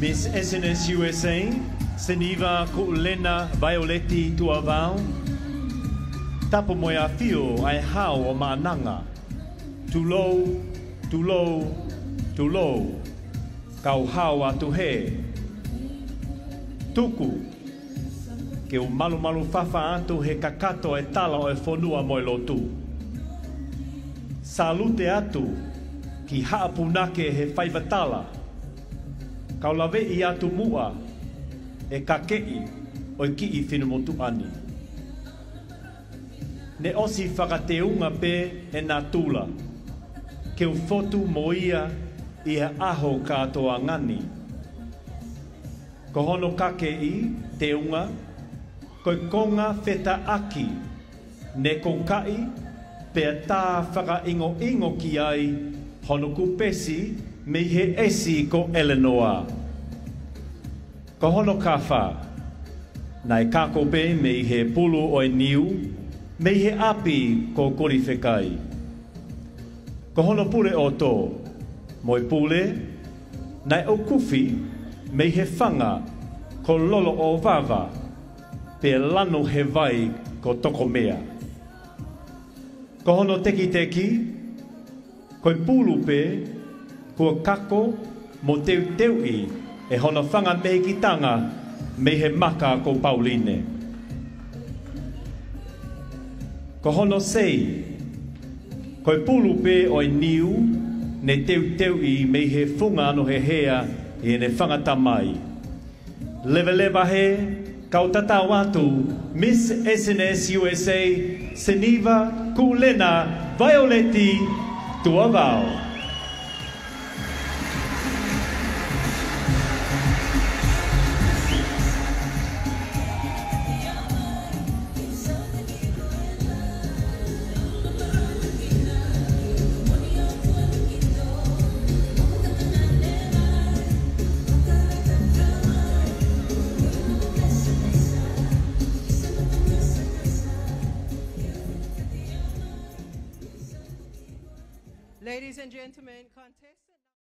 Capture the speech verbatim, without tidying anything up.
Miss S N S U S A, Seniva Kuʻulena Vaioleti Tuʻavao. Tapu mo e ʻafio ʻa e Hao ʻo Maʻananga. Tulou, tulou, tulou. Kau hao atu hē. Tuku ke u malumalufafa atu he kakato e tala ʻo e fonua mo e lotu. Salute atu ki Haʻa Punake he faiva tala. Kau laveʻi atu muʻa e kakeʻi ʻo e kiʻi finemotuʻa ni. Ne ʻosi fakateunga pē ʻe natula ke u fotu mo ia ʻi he ʻaho kātoanga ni. Ko hono kakeʻi teunga, ko e konga fetaʻaki, ne koukaʻi pea tā fakaʻingoʻingo ki ai hono kupesi mei he ʻesi ko ʻElenoa. Ko hono kafa, naʻe kako pē mei he pulu ʻo e niu, mei he ʻapi ko Kolifekai. Ko hono pule ʻoto, mo e pule, naʻe ʻukufi mei he fanga ko Loloʻovava, pea lanu he vai ko Tokomea. Ko hono tekiteki, ko e pulu pē kuo kako mo teuteuʻi ʻe hono fanga mehikitanga mei he maka ko Pauline. Ko hono sei, ko e pulu pē ʻo e niu ne teuteuʻi mei he funga ano hehea ʻi heʻene fanga tamai. Leveleva hē, kau tatau atu, Miss S N S U S A, Seniva Kuʻulena Vaioleti Tuʻavao. Ladies and gentlemen, contest-